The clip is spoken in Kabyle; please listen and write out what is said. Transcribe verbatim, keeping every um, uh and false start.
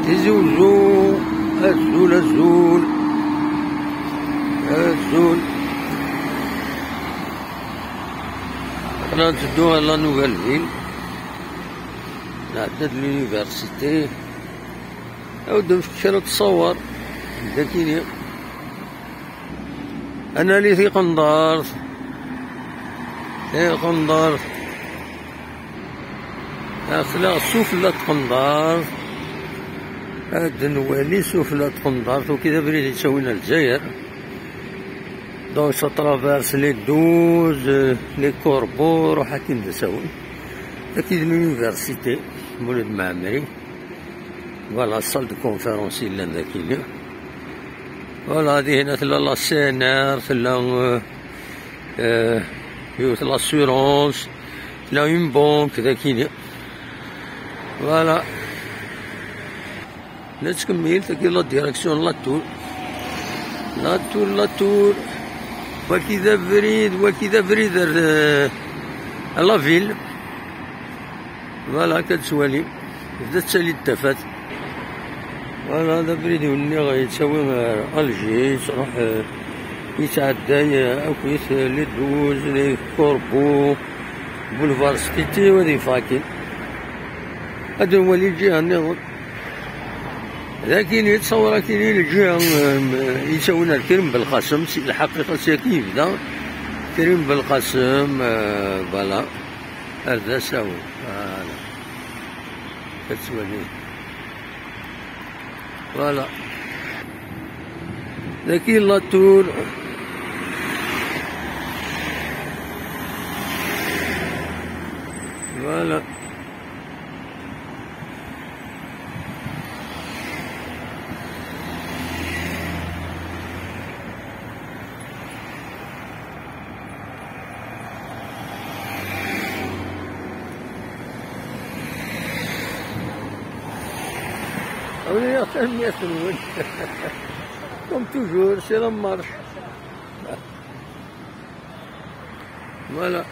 Tizi Uzzu, azul, azul, azul. Aql-aɣ nteddu ɣer la Nouvelle Ville. Nɛedda-d l'université. Aw-d nefk kra n ttṣawar. Dakini. Ad nali tiqendart. Tiqendart. Aql-aɣ sufella n tqendart. Ad nwali sufella n tqendart, waki d abrid yettawin ar Lezzayer. Donc, ça traverse les douze, euh, les corbeaux, ruḥ akin d asawen. Daki d l'université, Mulud Mɛemmri. Voilà, salle de conférence yellan daki. Voilà, dihin tella la C N R, tella, euh, euh, yiwet l'assurance, tella une banque, dakini. Voilà. Nettkemmil, tagi la direction n la tour. La tour, la tour. Waki d abrid, waki d abrid ar, euh, à la ville. Voilà, akka tettwali. Tebda tettali-d tafat. Voilà, d abrid i wen-nniɣ yettawi ar Alger, yettruḥ, euh, yettɛedday, euh, akkit, euh, les douze, les corbeaux, boulevard Sititi, u ad yeffeɣ akkin. Ad nwali lǧiha nniḍen. Dagi yettṣawar akkin i lǧiha, euh, yettawin ar Krim Belqasem, si lḥaqiqa s yaki yebda Krim Belqasem, euh, voilà. Ar d asawen. Voilà. Ad twali. Voilà. Daki la tour. Voilà. Awi-yaɣ tanemmirt-nwen. Comme toujours, c'est la marche. Voilà.